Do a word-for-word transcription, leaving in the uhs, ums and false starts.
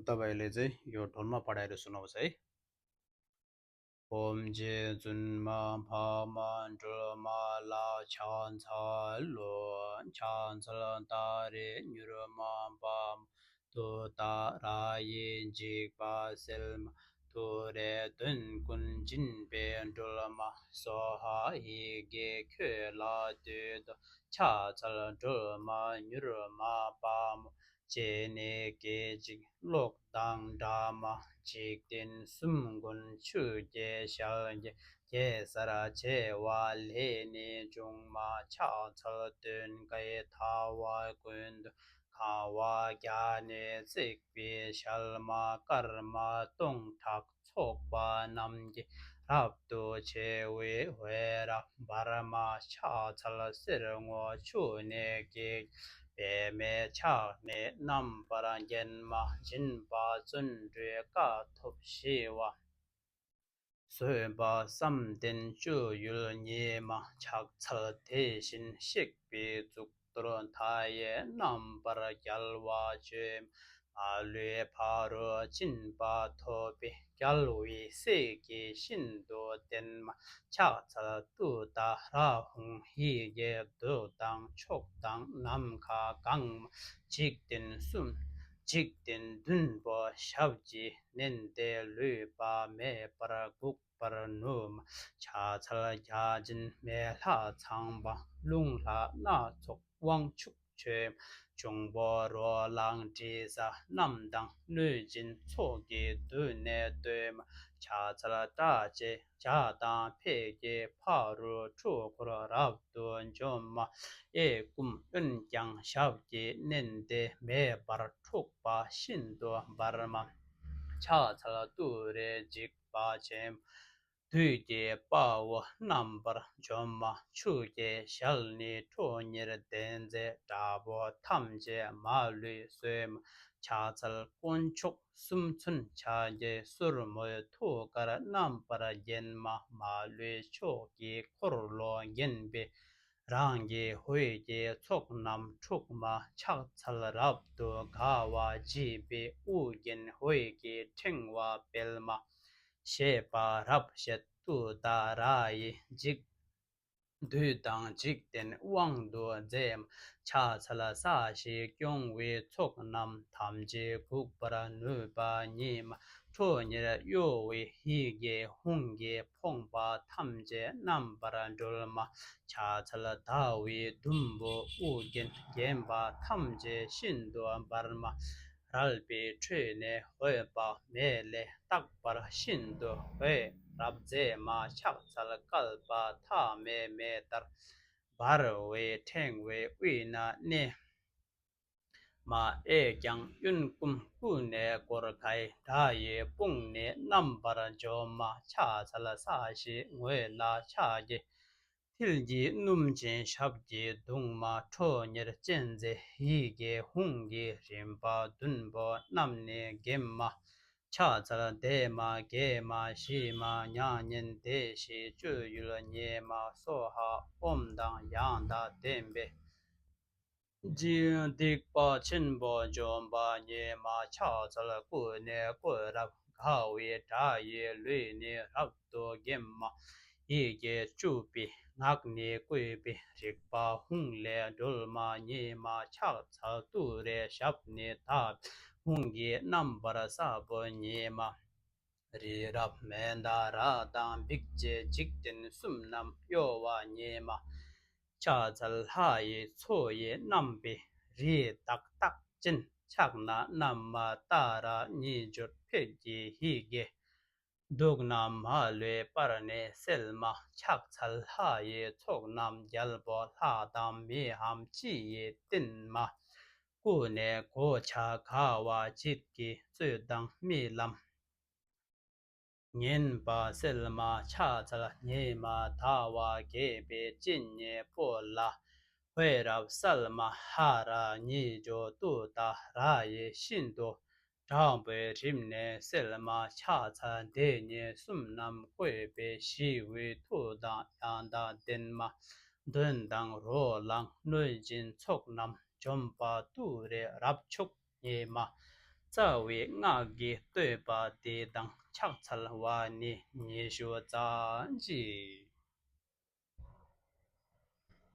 ཏ་བའི་ལེ་ཚེ་ཡོ་སྒྲོལ་མ་པ་ར་རེ་སུ་ནོ་སེ། ཨོམ་རྗེ་བཙུན་མ་འཕགས་མ་སྒྲོལ་མ་ལ་ཕྱག་འཚལ་ལོ། ཕྱག་འཚལ་ཏཱ་རེ་མྱུར་མ་དཔའ་མོ། ཏུཏྟཱ་ར་ཡི་འཇིགས་པ་སེལ་མ། ཏུ་རེ་གདོན་ཀུན་འབྱིན་པའི་སྒྲོལ་མ། སྭཱ་ཧཱ། ཡི་གེ་ཁྱོད་ལ་འདུད་དོ། ཕྱག་འཚལ་སྒྲོལ་མ་མྱུར་མ་དཔའ་མོ། སྤྱན་ནི་སྐད་ཅིག་གློག་དང་འདྲ་མ། འཇིག་རྟེན་གསུམ་མགོན་ཆུ་སྐྱེས་ཞལ་གྱི། གེ་སར་བྱེ་བ་ལས་ནི་བྱུང་མ། ཕྱག་འཚལ་སྟོན་ཀའི་ཐལ་བ་ཀུན་ཏུ་གང་བ་རྒྱ་ནི་བརྩེགས་པའི་ཞལ་མ། སྐར་མ་སྟོང་ཕྲག་ཚོགས་པ་རྣམས་ཀྱིས་རབ་ཏུ་ཕྱེ་བའི་འོད་རབ་འབར་མ། ཕྱག་འཚལ་གསེར་སྔོ་ཆུ་ནས་སྐྱེས་པདྨས་ཕྱག་ནི་རྣམ་པར་བརྒྱན་མ། སྦྱིན་པ་བརྩོན་འགྲུས་དཀའ་ཐུབ་ཞི་བ། བཟོད་པ་བསམ་གཏན་སྤྱོད་ཡུལ་ཉིད་མ། ཕྱག་འཚལ་དེ་བཞིན་གཤེགས་པའི་གཙུག་ཏོར་མཐའ་ཡས་རྣམ་པར་རྒྱལ་བ་སྤྱོད་མ། མ་ལུས་ཕ་རོལ་ཕྱིན་པ་ཐོབ་པའི་རྒྱལ་བའི་སྲས་ཀྱིས་ཤིན་ཏུ་བསྟེན་མ། ཕྱག་འཚལ་ཏུཏྟཱ་ར་ཧཱུྃ། ཡི་གེ་བདུད་དང་ཕྱོགས་དང་ནམ་མཁའ་གང་མ། འཇིག་རྟེན་གསུམ་འཇིག་རྟེན་བདུན་པོ་ཞབས་ཀྱིས་མནན་ཏེ་ལུས་པ་མེད་པར་འགུགས་པར་ནུས་མ། ཕྱག་འཚལ་བརྒྱ་བྱིན་མེ་ལྷ་ཚངས་པ། རླུང་ལྷ་སྣ་ཚོགས་དབང་ཕྱུག་མཆོད་མ། འབྱུང་པོ་རོ་ལངས་དྲི་ཟ་རྣམས་དང་། གནོད་སྦྱིན་ཚོགས་ཀྱིས་མདུན་ནས་བསྟོད་མ། ཕྱག་འཚལ་སྐྲག་བྱེད་བྱ་དང་ཕས་ཀྱི་ཕ་རོལ་འཁྲུལ་འཁོར་རབ་ཏུ་འཇོམས་མ། གཡས་བསྐུམ་གཡོན་བརྐྱང་ཞབས་ཀྱིས་མནན་ཏེ་མེ་འབར་འཁྲུགས་པ་ཤིན་ཏུ་འབར་མ། ཕྱག་འཚལ་ཏུ་རེ་འཇིགས་པ་ཆེན་པོ། བདུད་ཀྱི་དཔའ་བོ་རྣམ་པར་འཇོམས་མ། ཆུ་སྐྱེས་ཞལ་ནི་ཁྲོ་གཉེར་ལྡན་མཛད། དྲག་པོ་ཐམས་ཅད་མ་ལུས་གསོད་མ། ཕྱག་འཚལ་དཀོན་མཆོག་གསུམ་མཚོན་ཕྱག་རྒྱའི་ཟུར་མོས་ཐུགས་ཀར་རྣམ་པར་བརྒྱན་མ། མ་ལུས་ཕྱོགས་ཀྱི་འཁོར་ལོ་བརྒྱན་པའི་རང་གི་འོད་ཀྱི་ཚོགས་རྣམས་འཁྲུགས་མ། ཕྱག་འཚལ་རབ་ཏུ་དགའ་བ་བརྗིད་པའི་དབུ་རྒྱན་འོད་ཀྱི་ཕྲེང་བ་སྤེལ་མ། བཞད་པ་རབ་བཞད་ཏུཏྟཱ་ར་ཡིས་འཇིགས། བདུད་དང་འཇིག་རྟེན་དབང་དུ་མཛད་མ། ཕྱག་འཚལ་ས་གཞི་སྐྱོང་བའི་ཚོགས་རྣམས་ཐམས་ཅད་འགུགས་པར་ནུས་པ་ཉིད་མ། ཁྲོ་གཉེར་གཡོ་བའི་ཡི་གེ་ཧཱུྃ་གིས་ཕོངས་པ་ཐམས་ཅད་རྣམ་པར་སྒྲོལ་མ། ཕྱག་འཚལ་ཟླ་བའི་དུམ་བུས་དབུ་རྒྱན་བརྒྱན་པ་ཐམས་ཅད་ཤིན་ཏུ་འབར་མ། རལ་པའི་ཁྲོད་ནས་འོད་དཔག་མེད་ལས་རྟག་པར་ཤིན་ཏུ་འོད་རབ་མཛད་མ། ཕྱག་འཚལ་བསྐལ་པ་མཐའ་མེད་མེ་ལྟར་འབར་བའི་ཕྲེང་བའི་དབུས་ན་གནས་མ། གཡས་བརྐྱང་གཡོན་བསྐུམ་ཀུན་ནས་བསྐོར། ག་ཡི་དགྲ་ཡི་དཔུང་ནི་རྣམ་པར་འཇོམས་མ། ཕྱག་འཚལ་ས་གཞིའི་ངོས་ལ་ཕྱག་གི་མཐིལ་གྱིས་བསྣུན་ཅིང་ཞབས་ཀྱིས་བརྡུང་མ། ཁྲོ་གཉེར་ཅན་མཛད་ཡི་གེ་ཧཱུྃ་གིས་རིམ་པ་བདུན་པོ་རྣམས་ནི་འགེམས་མ། ཕྱག་འཚལ་འདས་མ་གྱེས་མ་ཞི་མ་མྱ་ངན་འདས་ཞི་སྤྱོད་ཡུལ་ཉིད་མ། སྭཱ་ཧཱ་ཨོཾ་དང་ཡང་དག་ལྡན་པས་སྡིག་པ་ཆེན་པོ་འཇོམས་པ་ཉིད་མ། ཕྱག་འཚལ་ཀུན་ནས་བསྐོར་རབ་དགའ་བའི་དགྲ་ཡི་ལུས་ནི་རབ་ཏུ་འགེམས་མ། ཡི་གེ་བཅུ་པའི་ངག་ནི་བཀོད་པའི་རིག་པ་ཧཱུྃ་ལས་སྒྲོལ་མ་ཉིད་མ། ཕྱག་འཚལ་ཏུ་རེ་ཞབས་ནི་དག་པའི་ཧཱུྃ་གིས་རྣམ་པར་སྲབ་པོ་ཉིད་མ། རི་རབ་མནྡ་ར་དང་འབིགས་བྱེད་འཇིག་རྟེན་གསུམ་རྣམས་གཡོ་བ་ཉིད་མ། ཕྱག་འཚལ་ལྷ་ཡི་མཚོ་ཡི་རྣམ་པའི་རི་དྭགས་རྟགས་ཅན་ཕྱག་ན་བསྣམས་མ། ཏཱ་ར་གཉིས་སྦྱོར་ཕཊ་ཀྱི་ཡི་གེ་དུག་རྣམས་མ་ལུས་པར་ནི་སེལ་མ། ཕྱག་འཚལ་ལྷ་ཡི་ཚོགས་རྣམས་རྒྱལ་པོ་ལྷ་དང་མིའམ་ཅི་ཡིས་བསྟེན་མ། ཀུན་ནས་གོ་ཆ་དགའ་བ་བརྗིད་ཀྱིས་རྩོད་དང་རྨི་ལམ་ངན་པ་སེལ་མ། ཕྱག་འཚལ་ཉི་མ་ཟླ་བ་རྒྱས་པའི་སྤྱན་གཉིས་པོ་ལ། འོད་རབ་གསལ་མ་ཧ་ར་གཉིས་སྦྱོར་ཏུཏྟཱ་ར་ཡིས་ཤིན་ཏུ་དྲག་པོས་རིམས་ནད་སེལ་མ། ཕྱག་འཚལ་དེ་ཉིད་གསུམ་རྣམས་བཀོད་པའི་ཞི་བའི་མཐུ་དང་ཡང་དག་ལྡན་མ། གདོན་དང་རོ་ལངས་གནོད་སྦྱིན་ཚོགས་རྣམས་འཇོམས་པ་ཏུ་རེ་རབ་མཆོག་ཉིད་མ། ལྟ་བའི་སྔགས་ཀྱིས་བསྟོད་པ་དེ་དང་ཕྱག་འཚལ་བ་ནི་ཉི་ཤུ་རྩ་གཅིག།